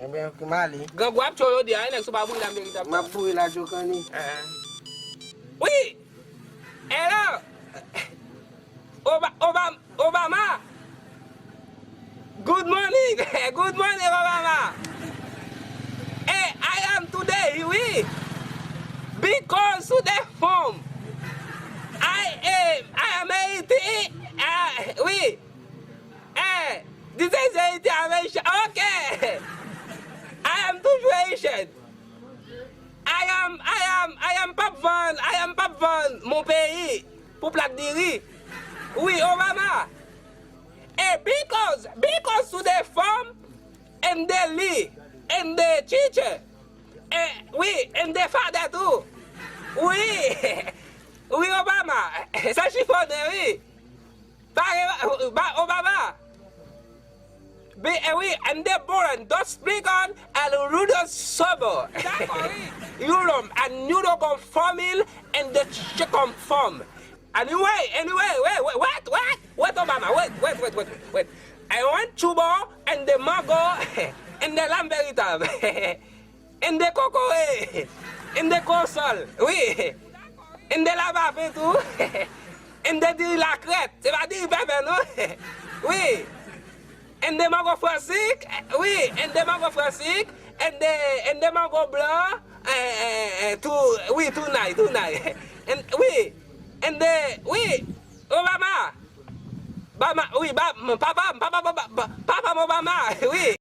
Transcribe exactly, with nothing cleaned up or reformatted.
Ebyen, ok, m ale. Grangou ap tchwe jodi a, nèg sou pa bouri la, m verite ap. M ap bouri la, Djokani. Wi! Hello! Oba, Oba, Obama! Good morning! Good morning, Obama! Eh, I am today, wi! Because today home. I am, I am Haiti, ah, wi! Eh, this is Haiti, I'm Haitian. Ok. I am toujours Haitian. I am, I am, I am p ap vann, I am p ap vann mon peyi pou plat diri. Wi, Obama. Eh, because, because to the farm and the Lee and the teacher. Eh, wi, and the father too. Wi. Wi, Obama. Sa chifonnen, wi. Pare, ba, Obama. Be, eh, wi, and the born, don't speak on, and Rudolph Sobo. Dakò, wi. You know, and you don't come forming, and the chicken farm. Anyway, anyway, wait, wait, wait, wait, wait, Obama, wait, wait, wait, wait, wait. I want chubo and the mango and the lamb veritab. And the kokoye, and the konsol, wi. And the labaven tou. And the diri lakrèt, se pa diri pèpè non. Wi. And the mango fransik, wi, and the mango fransik, and the, and the mango blan, eh, eh, eh, tou, wi, tou nay, tou nay. And, wi, and the, wi, Obama. Bama, wi, ba, papa, papa, papa, papa, papa, Obama, wi.